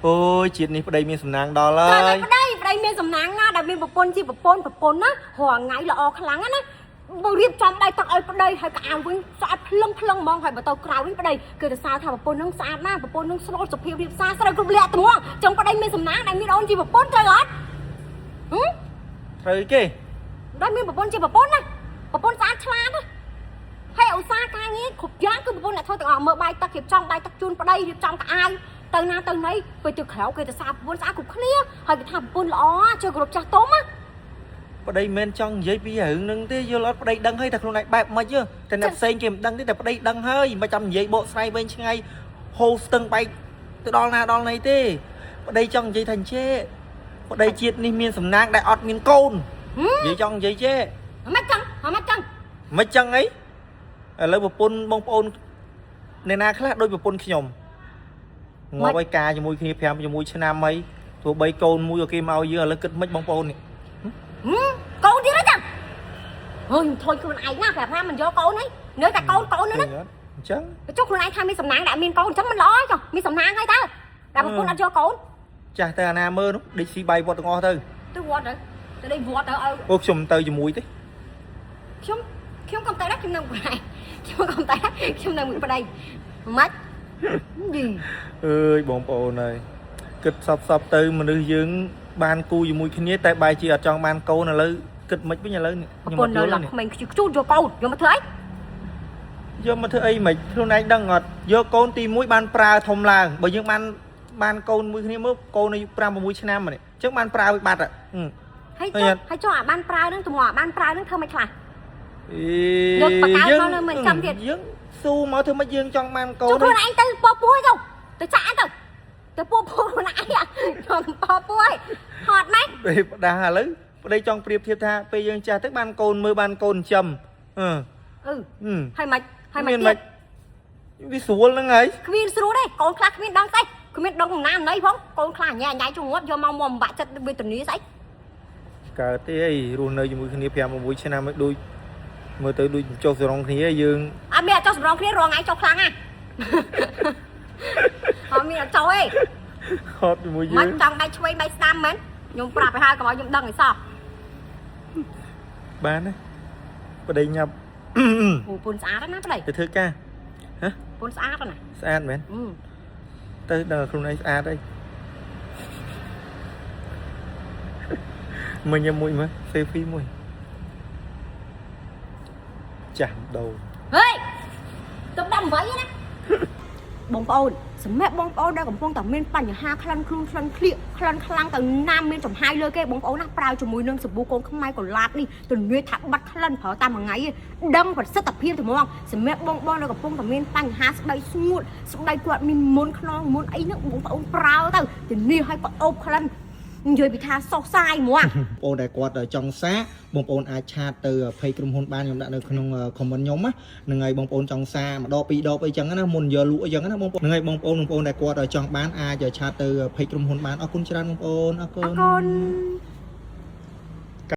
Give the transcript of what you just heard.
អូយជាតិនេះប្តីមានសំណាងដល់ហើ តែ យ ប្តីប្តីមានសំណាងណាដែលមានប្រពន្ធជាប្រពន្ធប្រពន្ធណារាល់ថ្ងៃល្អខ្លាំងណាបើរៀបចំបាយទឹកឲ្យប្តីហើយកៅអៅវិញស្អាតភ្លឹងភ្លឹងហ្មងហើយបើទៅក្រៅវិញប្តីគឺទៅសើថាប្រពន្ធនឹងស្អាតណាស់ប្រពន្ធនឹងស្លូតសុភាពរៀបសារស្រូវគ្រប់លក្ខត្មងចង់ប្តីមានសំណាងដែលមានអូនជាប្រពន្ធត្រូវអត់ហឹម ត្រូវគេ ដែលមានប្រពន្ធជាប្រពន្ធណាប្រពន្ធស្អាតឆ្លាតណាហើយឧស្សាហ៍ការងារគ្រប់យ៉ាងគឺប្រពន្ធអ្នកធ្វើទាំងអស់មើលបាយទឹករៀបចំបាយទឹកជូនប្តីរៀបចំកៅអៅទៅណាទៅណីពេលទៅក្រៅគេទៅសើប្រពន្ធស្អាតគ្រប់គ្នាហើយគេថាប្រពន្ធល្អជួយគោរពចាស់ទុំណា ប្តីមិនចង់និយាយពីរឿងហ្នឹងទេយល់អត់ប្តីដឹងហើយតែខ្លួនឯងបែបម៉េចទេតែអ្នកផ្សេងគេមិនដឹងទេតែប្តីដឹងហើយមិនចាំនិយាយបកស្រាយវែងឆ្ងាយហូរស្ទឹងបែកទៅដល់ណាដល់ណីទេប្តីចង់និយាយថាអញ្ចេះប្តីជាតិនេះមានសំណាងដែលអត់មានកូននិយាយចង់និយាយចេះ មិនចឹងមិនចឹង មិនចឹងអីឥឡូវប្រពន្ធបងប្អូនអ្នកណាខ្លះដូចប្រពន្ធខ្ញុំងាប់ឲ្យការជាមួយគ្នា5 6ឆ្នាំអីទោះបីកូនមួយក៏គេមកឲ្យយើងឥឡូវគិតមិនបងប្អូននេះ កូនទៀតចឹងហើយខ្ញុំធុញខ្លួនឯងណាប្រាប់ថាមិនយកកូនហីនៅតែកូនកូននោះណា អញ្ចឹង ចុះខ្លួនឯងថាមានសំណាងដែលមានកូនអញ្ចឹងមិនល្អចុះមានសំណាងហើយតើតែប្រពន្ធអត់យកកូន ចាស់ទៅអាណាមើលនោះដេកស៊ីបាយវត្តទាំងអស់ទៅ ទៅវត្តទៅទៅដេកវត្តទៅឲ្យ អូខ្ញុំទៅជាមួយទេ ខ្ញុំខ្ញុំកំទៅដែរខ្ញុំនៅប្តីខ្ញុំកំទៅខ្ញុំនៅមួយប្តីមិនយី អើយបងប្អូនអើយគិតសពសពទៅមនុស្សយើងបានគូជាមួយគ្នាតែបែរជាអត់ចង់បានកូនឥឡូវគិតមិនវិញឥឡូវនេះ ប្រពន្ធនៅឡើងក្មេងខ្ជូតយកកូនយកមកធ្វើអី យកមកធ្វើអីមិនខ្លួនឯងដឹងអត់យកកូនទី1បានប្រើធំឡើងបើយើងបានបានកូនមួយគ្នាមើលកូនអាយុ5 6ឆ្នាំនេះអញ្ចឹងបានប្រើវាបាត់ហ៎ ហើយចុះហើយចុះអាបានប្រើនឹងទំហំអាបានប្រើនឹងធ្វើមិនខ្លះ អេ យកបកកើតមកនៅមិនចាំទៀត យើងស៊ូមកធ្វើម៉េចយើងចង់បានកូន ចុះខ្លួនឯងទៅពោពោះទៅទៅចាក់ទៅទៅពោពោះខ្លួនឯងខ្ញុំពោពោះហត់ម៉េច ពេលផ្ដាស់ឥឡូវប្តីចង់ប្រៀបធៀបថាពេលយើងចាស់ទៅបានកូនមើលបានកូនចិញ្ចឹមអឺ អឺ ហឹម ហើយម៉េចហើយម៉េច មានម៉េច ទៀត វាស្រួលហ្នឹងហើយ គ្មានស្រួលទេកូនខ្លះគ្មានដឹងស្អីគ្មានដឹងណាណីផងកូនខ្លះញ៉ែញ៉ៃជងាត់យកមកមកបាក់ចិត្តវេទនាស្អី កើតទេអីរស់នៅជាមួយគ្នា5 6ឆ្នាំហើយដូចមើលទៅដូចចុះសរងគ្នាយើង អត់មានអត់ចុះសម្រងគ្នារងថ្ងៃចុះខ្លាំងណាអត់មានអត់ចុះទេ ហត់ជាមួយយើ មិន ង ចង់បែកឆ្វេងបែកស្ដាំមែនខ្ញុំប្រាប់ឲ្យហើយកុំឲ្យខ្ញុំដឹងឲ្យសោះ បានណាប្តីញាប់ អូពុនស្អាតណាស់ប្តី ទៅធ្វើការ ពុនស្អាតណាស់ ស្អាតមែន អឺ ទៅដល់ខ្លួនឯងស្អាតអីមើលញ៉ាំមួយមើល selfie មួយចាស់ដូរ ហេទៅ18ណាបងប្អូនសម្រាប់បងប្អូនដែលកំពុងតែមានបញ្ហាក្លិនខ្លួនក្លិនក្លៀកក្លិនខ្លាំងទៅណាមមានចំហាយលើគេបងប្អូនណាប្រើជាមួយនឹងសាប៊ូកូនខ្មែរកូឡាតនេះទនាថាបាត់ក្លិនប្រើតាមមួយថ្ងៃឯងដឹងប្រសិទ្ធភាពត្មងសម្រាប់បងប្អូនដែលកំពុងតែមានបញ្ហាស្បែកស្ងួតស្បែកគាត់មានមុនខ្នងមុនអីហ្នឹងបងប្អូនប្រើទៅធានាឲ្យគាត់អូបក្លិននិយាយពីថាសោះសាយហ្មង បងប្អូនដែលគាត់ចង់សាកបងប្អូនអាច chat ទៅ page ក្រុមហ៊ុនបានខ្ញុំដាក់នៅក្នុង comment ខ្ញុំណាហ្នឹងហើយបងប្អូនចង់សាកម្ដងពីរដបអីចឹងណាមុនយកលក់អីចឹងណាបងប្អូនហ្នឹងហើយបងប្អូនបងប្អូនដែលគាត់ចង់បានអាច chat ទៅ page ក្រុមហ៊ុនបានអរគុណច្រើនបងប្អូនអរគុណ អរគុណ។